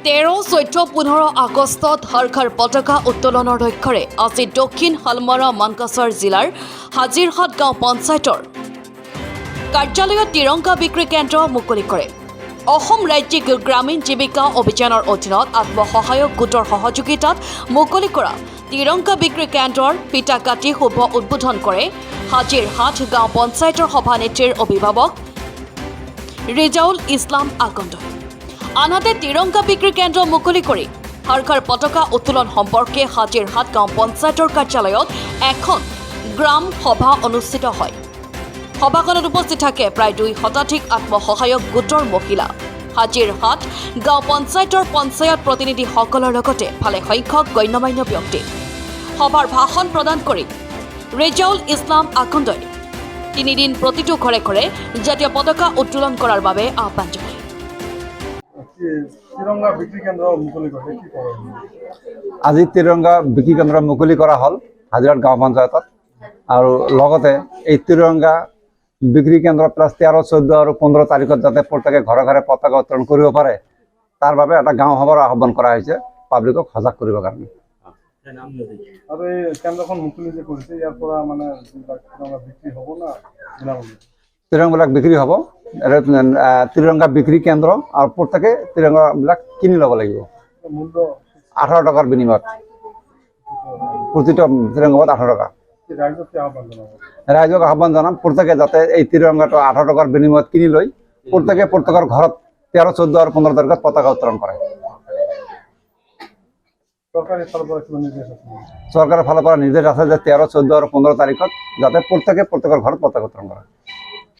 13, 14, 15 আগষ্টত হৰ ঘৰ পতাকা উত্তোলনৰ লক্ষ্যৰে আজি দক্ষিণ শালমৰা মানকাছাৰ জিলাৰ হাজিৰহাট গাঁও পঞ্চায়তৰ কাৰ্যালয়ত তিৰংগা বিক্ৰী কেন্দ্ৰ মুকলি কৰে। অসম ৰাজ্যিক গ্ৰামীণ জীৱিকা অভিযানৰ অধীনত আত্মসহায়ক গোটৰ সহযোগিতাত মুকলি কৰা তিৰংগা বিক্ৰী কেন্দ্ৰৰ ফিটা কাটি শুভ উদ্বোধন কৰে হাজিৰহাট গাঁও পঞ্চায়তৰ সভানেত্ৰীৰ অভিভাৱক ৰিজাউল ইছলাম আকন্দই। আনহাতে, তিৰংগা বিক্ৰী কেন্দ্ৰ মুকলি কৰি হৰ ঘৰ পতাকা উত্তোলন সম্পৰ্কে হাজিৰহাট গাঁও পঞ্চায়তৰ কাৰ্যালয়ত এখন গ্ৰাম সভা অনুষ্ঠিত হয়। সভাখনত উপস্থিত থাকে প্ৰায় 2 শতাধিক আত্মসহায়ক গোটৰ মহিলা, হাজিৰহাট গাঁও পঞ্চায়তৰ পঞ্চায়ত প্ৰতিনিধিসকলৰ লগতে ভালেসংখ্যক গণ্যমান্য ব্যক্তি। সভাৰ ভাষণ প্ৰদান কৰি ৰেজাউল ইছলাম আকন্দই তিনিদিন প্ৰতিটো ঘৰে ঘৰে জাতীয় পতাকা উত্তোলন কৰাৰ বাবে আহ্বান জনায়। কি তিৰংগা বিক্ৰী কেন্দ্ৰ মুকলি কৰিছে, কি কৰে? আজি তিৰংগা বিক্ৰী কেন্দ্ৰ মুকলি কৰা হ'ল হাজিৰহাট গাঁও পঞ্চায়তত আৰু লগতে এই তিৰংগা বিক্ৰী কেন্দ্ৰ প্লাছ 13, 14 আৰু 15 তাৰিখত যাতে প্ৰত্যেকে ঘৰে ঘৰে পতাকা উত্তোলন কৰিব পাৰে, তাৰ বাবে এটা গাঁও সভাৰ আহ্বান কৰা হৈছে পাব্লিকক সজাগ কৰিবৰ কাৰণে। আৰু এই কেন্দ্ৰখন মুকলি যে কৰিছে, ইয়াৰ পৰা মানে যিবিলাক তিৰংগা বিক্ৰী হ'ব না বিনামূল্যে? তিৰংগাবিলাক বিক্ৰী হ'ব। তিৰংগা বিক্ৰী কেন্দ্ৰ আৰু প্ৰত্যেকে তিৰংগাবিলাক কিনি ল'ব লাগিব। মূল্য? 18 টকাৰ বিনিময়ত, প্ৰতিটো তিৰংগাত 18 টকা। কি ৰাইজক কি আহ্বান জনাব? ৰাইজক আহ্বান জনাম, প্ৰত্যেকে যাতে এই তিৰংগাটো 18 টকাৰ বিনিময়ত কিনি লৈ প্ৰত্যেকে প্ৰত্যেকৰ ঘৰত 13, 14 আৰু 15 তাৰিখত পতাকা উত্তোলন কৰে। চৰকাৰী ফালৰ পৰা কিবা নিৰ্দেশ আছে নেকি? চৰকাৰৰ ফালৰ পৰা নিৰ্দেশ আছে যে 13, 14 আৰু 15 তাৰিখত যাতে প্ৰত্যেকে প্ৰত্যেকৰ ঘৰত পতাকা উত্তোলন কৰে।